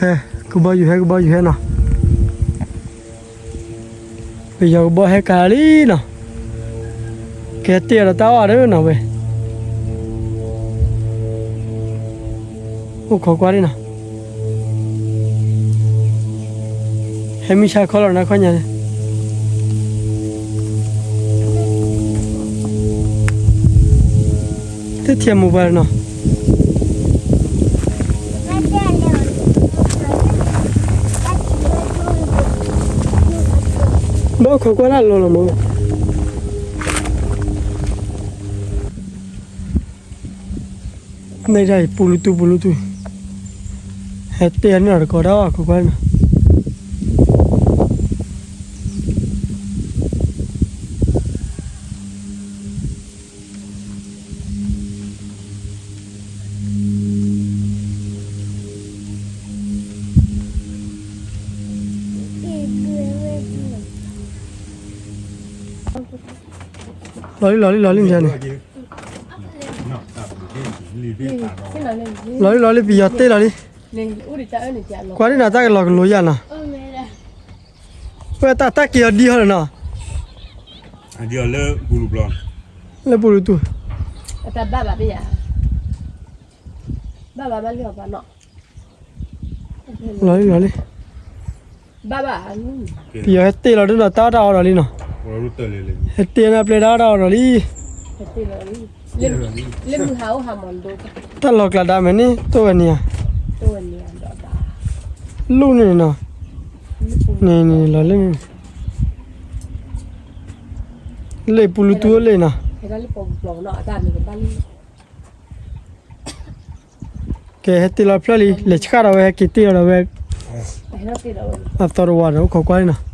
ဖဲကဘီယူၤဟဲ ကဘီယူၤဟဲနီၤ, ပယီၤကဘီဟဲကၤလံနီၤ, ကဟဲတ့ၢ်အီၤဒီးတၢ်အီၣ်ဒီးနီၤဝဲ, အိၣ်ခိးကွၢ်လံနီၤ, ဟဲမုၢ်ဆါခီလီၤနီၤခီညါန့ၣ် တထံၣ်မိၢ်ပှၢ်နီၤ, ဘၣ်ခိးကွၢ်လၢလီၤလီၤမး, န့ၣ်ဒၣ်အံၤ ပူၤလူတူၢ် ပူၤလူတူၢ်, ဟဲတ့ၢ်အီၤန့ၣ်လီၤတကိးဒီးခိးကွၢ်နီၤ. လီၤလံ လီၤလံ လီၤလံန့ၣ်, လီၤလံ လီၤလံ ပယီၤတ့ၢ်လီၤလံ, ကွၢ်ဒ်နီၤ တၢ်ကလီၤကလိၤယၤနီၤ, ဝဲတၢ်တၢ်က့ၤအီၤဒံဟီလီၤနီၤ, လၢပူၤလူတူၢ်, လီၤလံ လီၤလံ, ပယီၤဟဲတ့ၢ်လီၤဒ်နီၤ တၢ်အီၣ်တၢ်အီဒီးလံနီၤ, ဟဲတ့ၢ်နၢ်ပျဲၢ်တၢ်အီၣ်တၢ်အီဒီးလံ, တၢ်လီၤကျးဒါမဲာ်န့ၣ် တိၢ်ဝဲန့ၣ်ဧါ, လူၢ်န့ၣ်နီၤ, န့ၣ်န့ၣ်လီၤလၢန့ၣ်, လၢပူၤလူတူၢ်လၢနီၤ. ကဲ ဟဲတ့ၢ်လီၤဖျၢၣ်လံ လဲၤဆှၣ်ဒီးဝဲ ဟဲက့ၤတ့ၢ်လီၤဒီးဝဲ အသီတဝီဒီး အိၣ်ခိးကွၢ်လံနီၤ.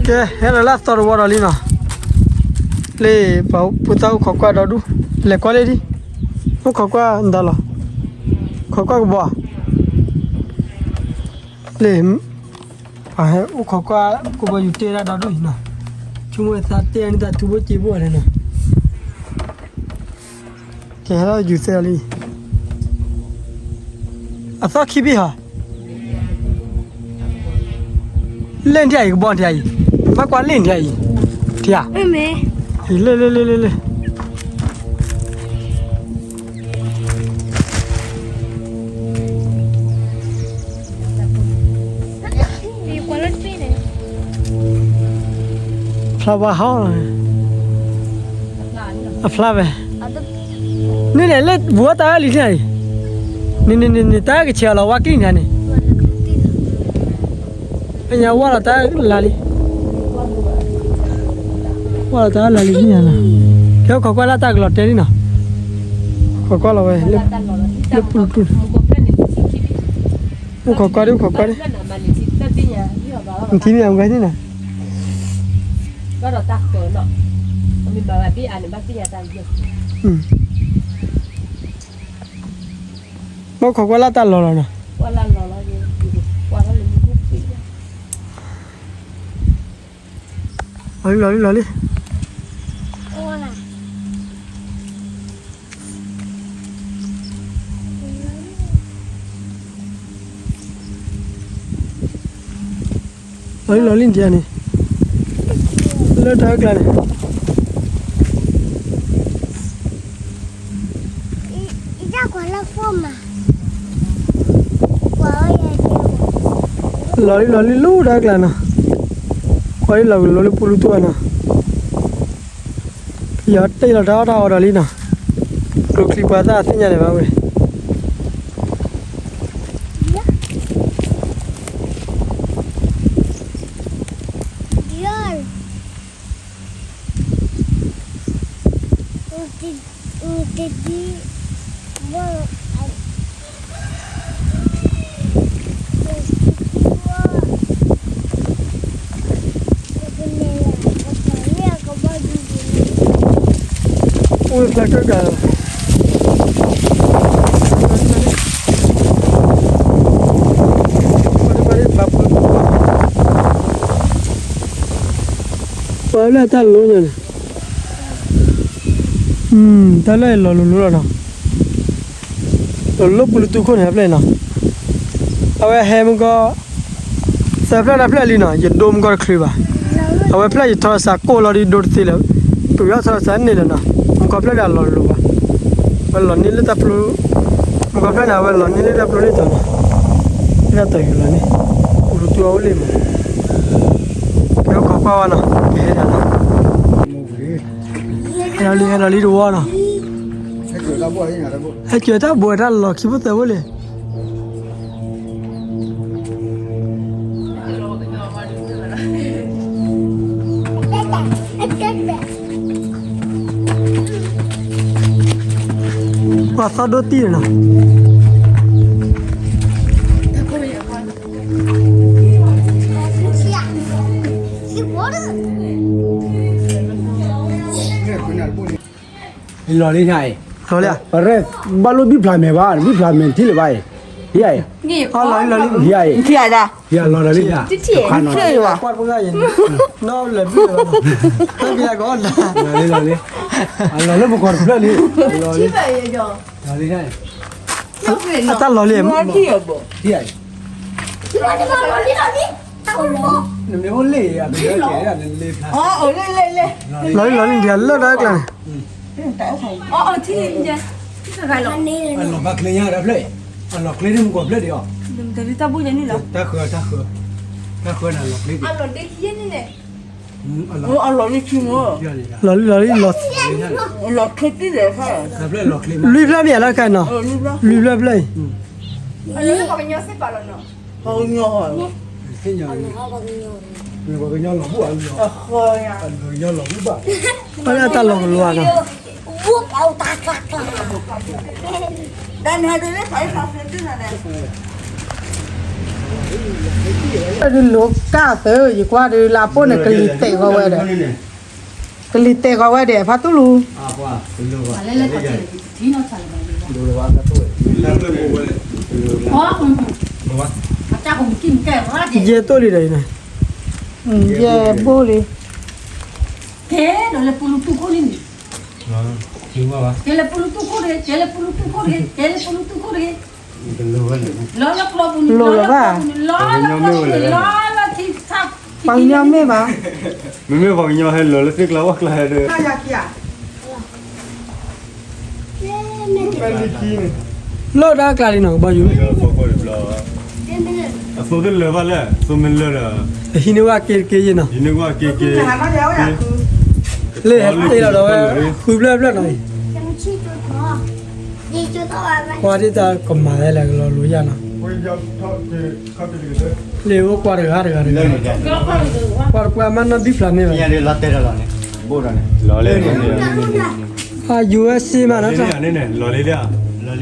ကဲ ဟဲလီၤလၢအသီတဝီဒီးလံနီၤ, လၢပှၤဖိသၣ်အိၣ်ခိးကွၢ်ဒီဒူၣ်, လဲၤကွၢ်လံဒံ, အိၣ်ခိးကွၢ်ဒၣ်လီၤ, ခိးကွၢ်ကဘီဧါ, လၢ ပှၤဟဲအိၣ်ခိးကွၢ် ကဘီယူၤတ့ၢ်ဒၣ်ဒီဒူၣ်အံၤနီၤ, ဆိကမိၣ်ဝဲသးတ့ၢ်အီၤန့ၣ် တၢ်ထူဘိက့ဘိအီၤန့ၣ်နီၤ. ကဲ ဟဲလီၤယူၤသ့လီၤလံ, အသီခံဘ့ၣ်ဟီ, လ့ၣ်ထံအံၤ ကဘီထံအံၤ, ဘၣ်ကွၢ်လ့ၣ်ထံအံၤ, ထံဧါ, လ့ၣ်လ့ၣ်လ့ၣ်လ့ၣ်လ့ၣ် ဖျါဝါဟီ, အဖျါဝဲ, န့ၣ်န့ၣ် လၢဘူးအတၢ်အၢလံန့ၣ်, န့ၣ်န့ၣ်န့ၣ် တၢ်ကဆဲးအီၤလီၤ ဝါကျံၣ်န့ၣ်န့ၣ်, အညါဝါလီၤတၢ်လၢလံ, ဝါလီၤတၢ်လၢလံန့ၣ်လီၤ, ကဲ အိၣ်ခိးကွၢ်လၢတၢ်ကလီၤတဲလံနီၤ, ခိးကွၢ်လီၤဝဲ, လၢပူၤတပူၤ အိၣ်ခိးကွၢ်ဒံး အိၣ်ခိးကွၢ်ဒံး, နထံၣ်မ့ၢ်အဝဲန့ၣ်နီၤ, ဘၣ်ခိးကွၢ်လၢတၢ်လီၤလီၤနီၤ, လီၤလံ လီၤလံ လီၤလံ. လီၤလံ လီၤလံ နထံၣ်န့ၣ်, လၢတၢ်အကျါန့ၣ်, လီၤလံ လီၤလံ လၢတၢ်အကျါနီၤ, ကွၢ်လံ လီၤကလိၤလၢပူၤလူတူၢ်ဘၣ်နီၤ. ပယီၤတ့ၢ်လီၤတၢ်အီၣ်တၢ်အီဒီးလံနီၤ, ကျိချံပှၤသၣ်သ့ၣ်ညါန့ၣ်ဘၣ်ဝဲ. အိၣ်ဖျါကၢၣ်ကၢၣ်လီၤ, ပှၤလၢတၢ်လိၤညါန့ၣ်, တၢ်လၢလီၤလိၤလိၤလီၤနီၤ. လီၤလၢပူၤလၢတူၢ်ခိၣ်န့ၣ် အဖျၢၣ်အံၤနီၤ, အဝဲဟဲမုၢ်ကီၢ် သၢဖျၢၣ်တဖျၢၣ်လံနီၤ, ယဒိမုၢ်ကီၢ်တချုးဘၣ်. အဝဲဖျၢၣ်ယထီစးကိၢ်လီၤဒီးဒိတသ့လၢၤ, ပယီၤထီစးန့ၣ်လၢၤနီၤ, မုၢ်ကီၢ်ဖျၢၣ်ဒီးအလီၤလိၤဘၣ်. ဝဲလီၤန့ၢ်လၢတၢ်ပျိ, မုၢ်ကီၢ်ဖျၢၣ်န့ၣ် အဝဲလီၤန့ၢ်လၢတၢ်ပျိလံတၢ်နီၤ, လၢတၢ်ယလီၤန့ၣ်, ပူၤလၢတူၢ်အအိၣ်လံမး, ကဲအိၣ်ခိးကွၢ်ဝဲနီၤ, ကဟဲဒၣ်နီၤ, ဟဲလီၤလံ ဟဲလီၤလံတဝီနီၤ, ဟဲကၢၤတၢ်ဘိးတၢ်လီၤခံဖိသၢဖိလံ ပှၤသီဒိၣ်တံၢ်နီၤ, လီၤလံ, လီၤလံ, ဘၣ်လိၣ်ဘံၣ်ဖျါမဲာ်ဘၣ်, ဘံၣ်ဖျါမဲာ်ထံၣ်လၢၤဘၣ်အံၤ, ဟံၣ်အံၤ, လီၤလံ, လီၤလံ, လီၤလံ, လီၤလံ, လီၤလံ, လီၤလံ, အလီၤလၢမုၢ်ကီၢ်တဖျၢၣ်လံ, လီၤလံ, လီၤလံ, အတၢ်လီၤလံ, ထံၣ်အံၤ နမ့ၢ်အိၣ်လ့ၣ်အံၤ အကလၢကဲၤဒၣ်နလ့ဖျါ, လီၤလံ လီၤလံ ဒ်အလၢၢ်တၢ်ကျါန့ၣ်, အလီၤဘၣ်ချ့ညါတၢ်ဖျၢၣ်အံၤ, အလီၤချ့န့ၣ်မုၢ်ကီၢ်ဖျၢၣ်ဒံးအီၤ, တၢ်ဃၢၤ တၢ်ဃၢၤ, တၢ်ဃၢၤန့ၣ်အလီၤချ့ဒံး, အလီၤလံ လီၤလံ လီၤလံ, လီၤချ့တံၢ်ဒီး, လွံၢ်ဖျၢၣ်မ့ၢ်အလီၤခါနီၤ, လွံၢ်ဖျၢၣ်ဖျၢၣ်အံၤ, ပှၤကညီစ့ၢ်ပာ်လီၤနီၤ, ပှၤကညီ, ပှၤကညီလီၤဘၣ်, ပှၤကညီလီၤဘၣ်, ပှၤတၢ်လီၤကလီၤနီၤ, ဒ်န့ၣ်ဒ်န့ၣ်, လိၤကၢ်သၢ ယကွၢ်ဒုးလၢအပိၢ်န့ၣ် ကလံၤတဲာ်ဃီဝဲဒီး, ကလံၤတဲာ်ဃီဝဲဒီး ဖါတူၢ်လူၤ, ယဲၢ်တိၢ်လံဒီးအံၤန့ၣ်, ယဲၢ်ဘိၣ်လံ, ကဲဒီးလၢပူၤလူၤတူၢ်ခိၣ်န့ၣ်န့ၣ်, ကဲလၢပူၤလူၤတူၢ်ခိၣ်တဂ့ၤ, ကဲလၢပူၤလူၤတူၢ်ခိၣ်တဂ့ၤ, ကဲလၢပူၤလူၤတူၢ်ခိၣ်တဂ့ၤ, လီၤလၢကျီပူၤန့ၣ်, လီၤလၢကျီပူၤန့ၣ်, လီၤလၢထံ, ပှၤကညီမ့ၢ်ဘၣ်, မ့မ့ၢ်ပှၤကညီဟဲလီၤလၢသ့ၣ်ကျါဝၣ်ကျါဒီး, လီၤတၢ်ကျါလံနီၤ ကဘီယူၤ, အသိတလၢာ်ဘၣ်လဲၣ်, သိမ့ၢ်လၢာ်ဒီး, ဟံးန့ၢ်ဝဲက့ၤတက့ၢ်ယဲနီၤ, ဟံးန့ၢ်ဝဲက့ၤက့ၤ, လၢဟဲတ့ၢ်လီၤဒီးဝဲ, ဃုဖျၢၣ်ဖျၢၣ်နီၤ, ကွၢ်ဒ်တၢ်ကမၤလဲၣ်လၢကလီၤလိၤယါနီၤ, လၢအိၣ်ကွၢ်တဂၤတဂၤတဂၤ, ကွၢ်တပှၢ်မးနီၢ်ဘံၣ်ဖျါမ့ၢ်ဘၣ်, လီၤလံ, အယူၤဝဲစ့မးနီၤ, လီၤလံ, လီၤလံ, လီၤလံ, လီၤ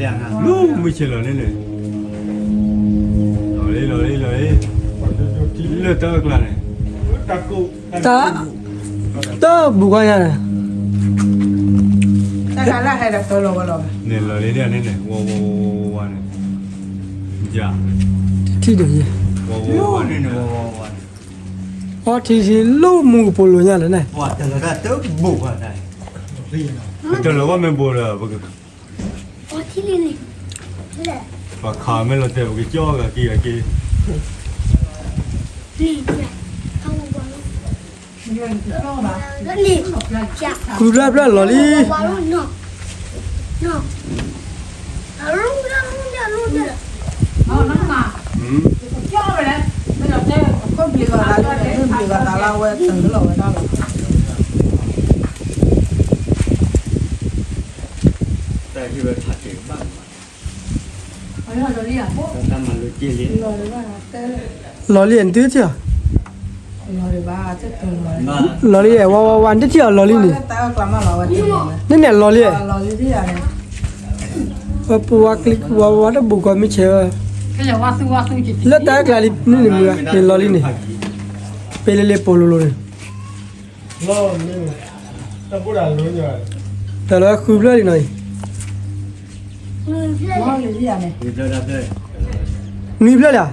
လံ, လၢတၢ်အကျါန့ၣ်, တၢ်, တၢ်ဘူၣ်ကီညါန့ၣ်, တၢ်လၢဟဲဒီးတၢ်လီၤဝဲလီၤ, န့ၣ်လီၤလံဒ်န့ၣ်န့ၣ်, ဝါဝါဝါဝါန့ၣ်, ယၤ, ထံၣ်ဒီးယဲၢ်, ဝါဝါဝါန့ၣ်, အီထံထံလိၣ်မူကပိာ်လိာ်ညါလၢန့ၣ်, တၢ်လီၤဝဲမ့ၢ်ဘိးဒီး, ပှၤခးမ့ၢ်လီၤတဲာ် ပကကၠီဂၤက့ၤဂၤက့ၤ, ဃုဖျၢၣ်ဖျၢၣ်လီၤလံ, လီၤလံ နတထံၣ်အီၤ, လီၤလံ, ဝါဝါဝါ နတထံၣ်အီၤလီၤလံန့ၣ်, န့ၣ်န့ၣ်လီၤလံ, ပဝါကျံ ဝါဝါဝါ တဘူးကီမ့ၢ်ဆဲးဝဲ, လၢတၢ်ကျါလံန့ၣ် မုၢ်ဂၤန့ၣ်လီၤလံန့ၣ်, ပ့လ့လ့ပိာ်လိၤလိၤန့ၣ်, တၢ်လီၤဃုဖျၢၣ်လံနီၤအံၤ, နွံဖျၢၣ်လံဧါ,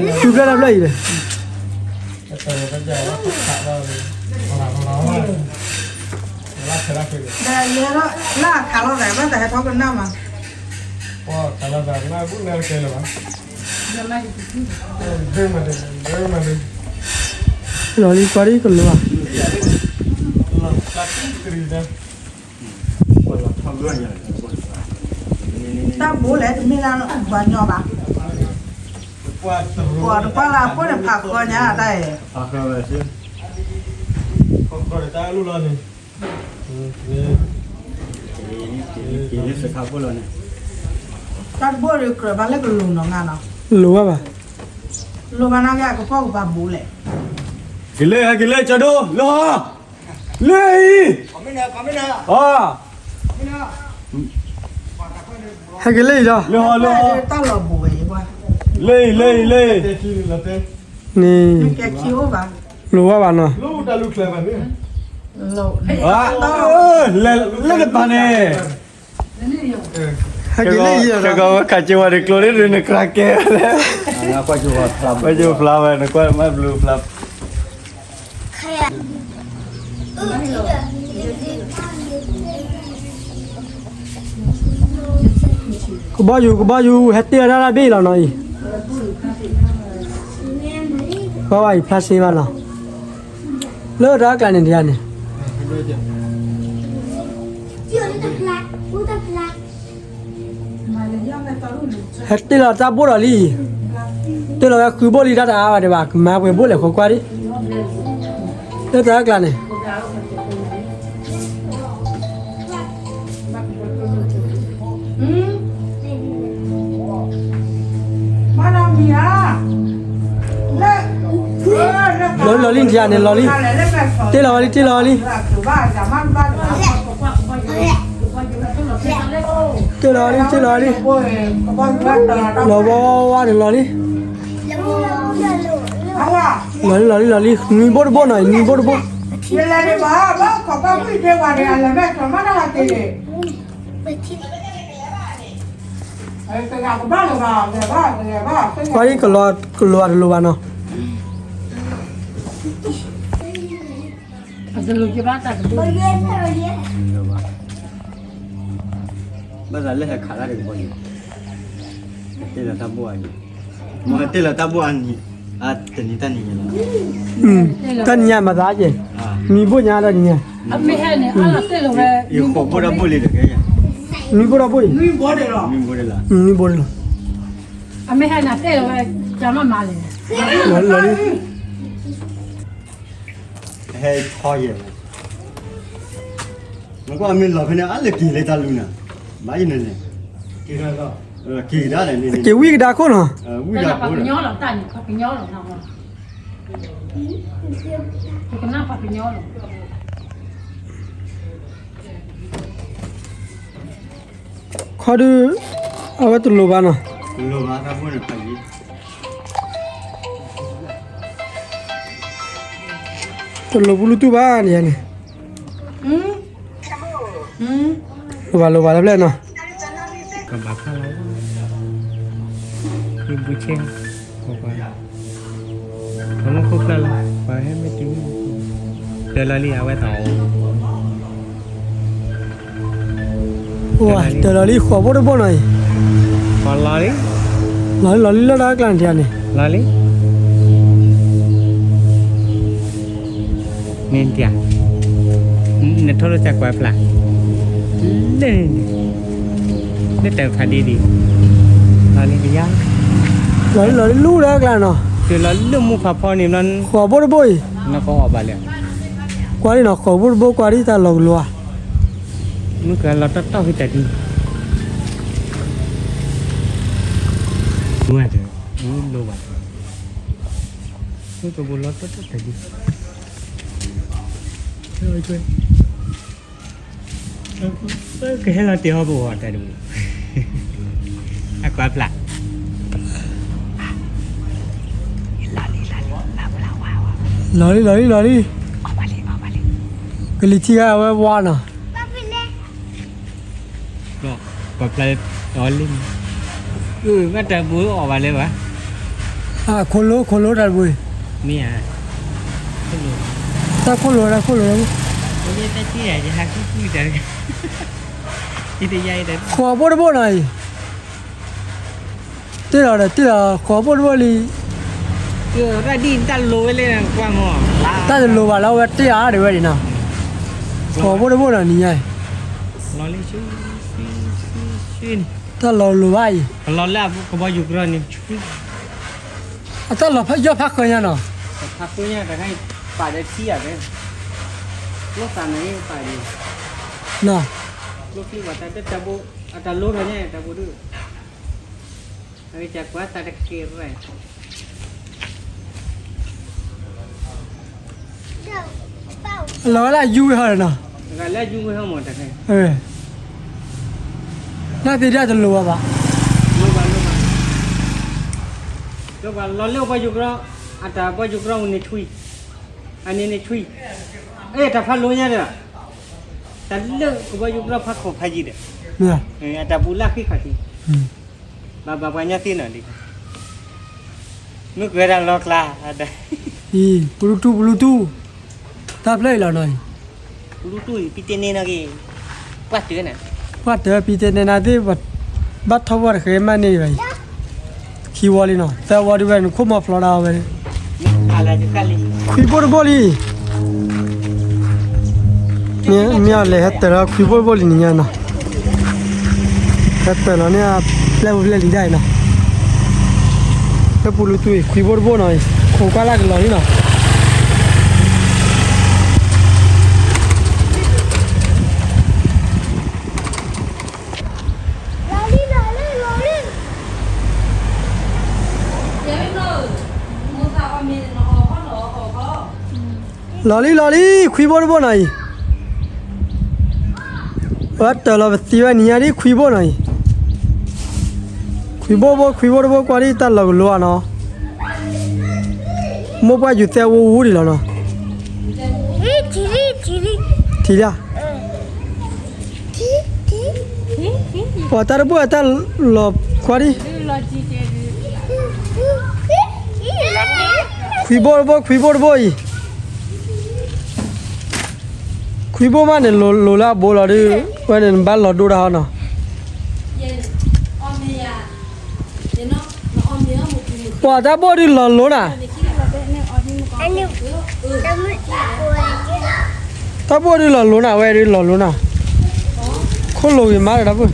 ဃုဖျၢၣ်တဖျၢၣ်အံၤန့ၣ်, လၢခးလီၤသး ဘၣ်တဟဲထီၣ်ကနၣ်မး, လီၤလံ ကွၢ်ဒ်ကလိၤဘၣ်. တၢ်ဘိလဲၣ် တမ့ၢ်လၢပှၤညီဘၣ်. ပှၤတကွၢ်လၢအဖိန့ၣ်ဖးဃီညါတၢ်အံၤ. တၢ်တဘိဒီးကြၢးဘၣ်လၢကလိၤနီၤငါနီၤ. လိၤဘၣ်ဘၣ်. လိၤဘၣ်နာ်က့ အကဖီၣ်ကပၤဘိလဲၣ်. က့ၤလၢ ဟဲက့ၤလၢ ကၠီဒိ လၢဟီ လၢအံၤ, အါ, ဟဲက့ၤလၢအံၤဒီး လၢဟီ လၢဟီ, တၢ်လီၤဘိဝဲအံၤ, လၢအံၤ လၢအံၤ လၢအံၤ, န့ၣ်, လိၤဘၣ်ဘၣ်နီၤ, လၢတပၤန့ၣ်, ဟဲက့ၤလၢအံၤဒီး ကဝဲခးက့ၤဝဲဒီးကျိလၢနကြၢးကဲလဲၣ်, ကွၢ်ကၠိဖျါဝဲ နကွၢ်မ့ၢ်ဘျုးဖျါ ကဘီယူၤ ကဘီယူၤ ဟဲတ့ၢ်ဝဲဒၣ်တၢ်ဘ့ၣ်လီၤနီၤအံၤ, ကွၢ်ဝဲအံၤဖျါစ့ဘၣ်နီၤ, လၢတၢ်ကျါန့ၣ်ဒ်န့ၣ် ဟဲတ့ၢ်လီၤတၢ်ဘိၣ်ဒီးလံ, တ့ၢ်လီၤဝဲဃုဘိၣ်လံ တၢ်တအါဘၣ်ဒံးဘၣ် ကမၤပှဲၤဘိၣ်လဲၣ် ခိးကွၢ်ဒံး, လၢတၢ်ကျါန့ၣ်, လီၤလံ လီၤလံ နထံၣ်ဧါန့ၣ် လီၤလံ, တ့ၢ်လီၤဝဲလံ တ့ၢ်လီၤဝဲလံ တ့ၢ်လီၤလံ တ့ၢ်လီၤလံ, လီၤဝါဝါန့ၣ်လီၤလံ, လီၤလံ လီၤလံ လီၤလံ နွံဘိၣ်တဘိၣ်နီၤ နွံဘိၣ်တဘိၣ်, ကွၢ်ဒ်ကလိၤ ကလိၤတလိၤဘၣ်နီၤ, ဘၣ်သးလၢဟဲခးတၢ်တကဘီယူၤ, ဟဲတ့ၢ်လီၤတၢ်ဘိၣ်အနံၤ, မ့ၢ်ဟဲတ့ၢ်လီၤတၢ်ဘိၣ်အနံၤ, အတနံၤတၢ်နံၤညါလီၤ, တၢ်နံၤညါမၤသးက့ၤ, နွံဘိၣ်ညါတၢ်နံၤညါ, ယဃိးဘိၣ်တၢ်ဘိၣ်လံဒီးကဲ, နွံဘိၣ်တၢ်ဘိၣ်အံၤ, နွံဘိၣ်တလီၤ, နွံဘိၣ်တလီၤ, လီၤလံ ဟဲထီယဲၢ်, နကွၢ်မ့ၢ်လီၤဖဲန့ၣ် အါလၢက့ၤလၢတၢ်လူၤနၤ, ဘၣ်ယန့ၣ်န့ၣ်, က့ၤဒၣ်လဲၣ်န့ၣ်, က့ၤဝံၣ်ကဒါခိၣ်နီၤ, ဝံၣ်ကဒါခိၣ်, ခီဒုး, အဝဲတလိၤဘၣ်နီၤ, တလိၤဘၣ်တၢ်ဘိၣ်န့ၣ်ဖးယံၤ, တလိၤပူလူတူၢ်ဘၣ်န့ၣ်န့ၣ်, လိၤဘၣ်လိၤဘၣ်လၢပျဲၢ်နီၤ, ကဘၣ်ဖျါလီၤ, ယဘူၣ်ဆ့, ပှၤမ့ၢ်ခိၣ်ဖျါလီၤ ပှၤဟဲမ့ၢ်တုၤ, တၢ်လီၤလံအဝဲသးအိၣ် တၢ်လီၤလံဃိးဘိၣ်တဘိၣ်နီၤအံၤ, လီၤလံ လီၤလံလၢတၢ်ကျါန့ၣ်တယၤန့ၣ်, လီၤလံ, မ့ၢ်တယၤ, နထိၣ်လိာ်စၢ်ကွၢ်ဖျါ, လၢ, လၢတၢ်ဖးဒံဒံ, လီၤလံတယၤ, လီၤလံလီၤလံလူတၢ်ကျါနီၤ, တုၤလီၤလၢမူဖးဖီန့ၣ်ဘျီ, ဃိးဘိၣ်တဘိၣ်အံၤ, နကအီၣ်ဘၣ်လဲၣ်, ကွၢ်လံနီၤ ဃိးဘိၣ်တဘိၣ်ကွၢ်ဒ်တၢ်လီၤကလိၤဧါ, မုၢ်ကလီၤတီတီဖဲတၢ်ဒံ, မုၢ်တ, လိၤဘၣ်, မုၢ်ကဘိလီၤတီတီတၢ်ဒံ, ကဟဲလီၤတ့ၢ်ဟီၣ်ပဂီၢ်တၢ်ဒံ, အကွၢ်ဖျါ, လီၤလံလီၤလံလီၤလံ, ကလံၤထံဂၤအဝဲဝါနီၤ ကွၢ်ဖျါအီၤလံ, ဘၣ်တၢ်ဘိအီၣ်ဘၣ်လၢၤဘၣ်, ခိၣ်လိခိၣ်လိတၢ်တဘိ, မ့ၢ်ဧါ, တၢ်ခိၣ်လိတၢ်ခိၣ်လိ, တၢ်, ဃိးဘိၣ်တဘိၣ်နီၤအံၤ, တ့ၢ်လီၤဒီးတ့ၢ်လီၤ ဃိးဘိၣ်တဘိၣ်လံ, တၢ်ဒ်တၢ်လိၤဝဲလၢကွၢ်မီၢ်, တၢ်တလိၤဘၣ်လၢအဝဲတ့ၢ်အါဒံးဝဲဒံးနီၤ, ဃိးဘိၣ်တဘိၣ်နီၤနံၤညါအံၤ, တၢ်လီၤလိၤဘၣ်အံၤ, အတၢ်လီၤဖးယီၢ်ဖးဃၢၤညါနီၤ, ဖးဃၢၤညါတခါအံၤ, ပာ်ဒီးထံအံၤ, ကျိသးန့ၣ်ပာ်ဒံး, နီၤ, ကျိချံဘၣ်တၢ်တၢ်ဘိ, အတၢ်လိၤထီၣ်ညါတၢ်ဘိဒုး အကကွၢ်သးတက့ၢ်ရဲၣ်, အလီၤဝဲလၢယူဝဲဟီနီၤ, လၢသ့ၣ်ဒၣ်တလိၤဘၣ်ဘၣ်, လီၤလၢပှၤယူၤကြီ, အတၢ်ပှၤယူၤကြီန့ၣ်ဆှံ, အန့ၣ်န့ၣ်ဆှံ, အဲၣ်တၢ်ဖးလိညါဒီး, တၢ်လၢကဘီယူၤကြီဖးခိၣ်ဖးယံၤဒီး, အတၢ်ပူၤလၢဃံခီၣ်ထံး, ဘၣ်ဘၣ်ပှၤညါသ့နီၤဒ်, မ့ၢ်ကွဲးဒၣ်လီၤကျါ, အံၤ ပလူတူၢ်ပလူတူၢ်, တၢ်ဖျၢၣ်အံၤလီၤနီၤအံၤ, ပလူတူၢ်အံၤ ပံတ့ၢ်န့ၢ်နီၤက့ၤ, ပှၢ်တၢၢ်န့ၣ်, ပှၢ်တၢၢ်ပံတ့ၢ်န့ၢ်နၤသ့ၣ်, ဘၣ်ထီၣ်ပှၢ်တဃဲမးန့ၢ်ဘၣ်အံၤ, ခံဝီလံနီၤ သၢဝီဒုးဝဲန့ၣ် ခိၣ်မီၤဖျိးဒၣ်ဝဲန့ၣ် ခွံဘိၣ်တဘိၣ်လံ, မ့ၢ်အလဲၤဟဲတၢၤလီၤခွံဘိၣ်တဘိၣ်လံနံၤညါနီၤ, ဟဲတၢၤလီၤန့ၣ် ပျဲၢ်ဖိပျဲၢ်လံၤဒၣ်အံၤနီၤ, လၢပူၤလူၤတူၢ်အံၤ ခွံဘိၣ်တဘိၣ်နီၤအံၤ ခိးကွၢ်လၢကလီၤလံနီၤ. လီၤလံလီၤလံ ခွံဘိၣ်တဘိၣ်နီၤအံၤ, ပှၤတၢၤလီၤပသံဝဲနံၤညါဒ်ခွံဘိၣ်နီၤအံၤ, ခွံဘိၣ်ဘိၣ်ခွံဘိၣ်တဘိၣ်ကွၢ်ဒ်တၢ်လီၤကလိၤနီၤ, မိၢ်ပှၢ်ယူၤသဲဝူဝူဒံးလီၤနီၤ, ထံၣ်လံ, ပှၤတၢ်တဘိၣ်အတၢ်လီၤကွၢ်ဒ် ခွံဘိၣ်တဘိၣ် ခွံဘိၣ်တဘိၣ်အံၤ, ခွံဘိၣ်မးန့ၣ် လိၤလၢအဘိလီၤဒုး ဝဲန့ၣ်နဘၣ်လီၤဒိတၢ်ဟီနီၤ, ပှၤတၢ်ဘိၣ်ဒုးလီၤလိၤနၤ, တၢ်ဘိၣ်ဒုးလီၤလိၤနၤ ဝဲဒုးလီၤလိၤနၤ, ခိၣ်လိၤဂ့ၤမးဒီးတၢ်ဘိၣ်,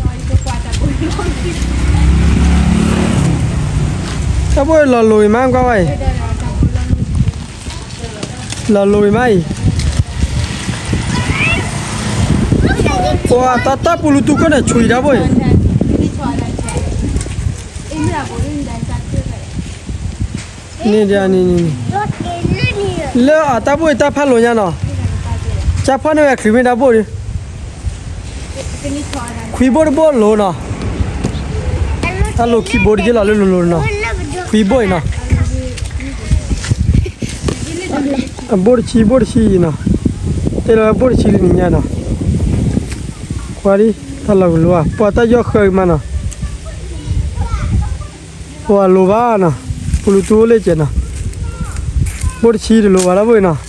တၢ်ဘိၣ်လီၤလိၤဂ့ၤမးကွၢ်ဝဲအံၤ လီၤလိၤဂ့ၤမးအံၤ, ပှၤတၢ်တၢ်ပူၤလူၤတူၢ်ခိၣ်န့ၣ် ဆူၣ်အံၤတၢ်ဘိၣ်အံၤ, န့ၣ်ဒ်န့ၣ်န့ၣ်, လၢအတၢ်ဘိၣ်အံၤတၢ်ဖးလိၤညါနီၤ, ကၢ်ဖီၣ်န့ၢ်ဝဲချုးမ့ၢ်တၢ်ဘိၣ်ဒုး ခွံဘိၣ်တဘိၣ်လိၤနီၤ, တၢ်လိၤခံဘိတက့ၢ်လီၤလၢလိၤလိၤနီၤ, ခွံဘိၣ်အံၤနီၤ, အဘိၣ်တဆံဘိၣ်တဆံအံၤနီၤ, တဲလီၤဘိၣ်တဆံလံနံၤညါနီၤ, ကွၢ်ဒ် တၢ်လီၤကလိၤဧါ ပှၤတၢ်ယီၢ်ဃၢမးနီၤ, ပှၤလိၤဘၣ်နီၤ, ပူၤလူၤတူၢ်အိၣ်လၢကဲနီၤ, ဘိၣ်တဆံတလိၤဘၣ်တၢ်ဘိၣ်အံၤနီၤ,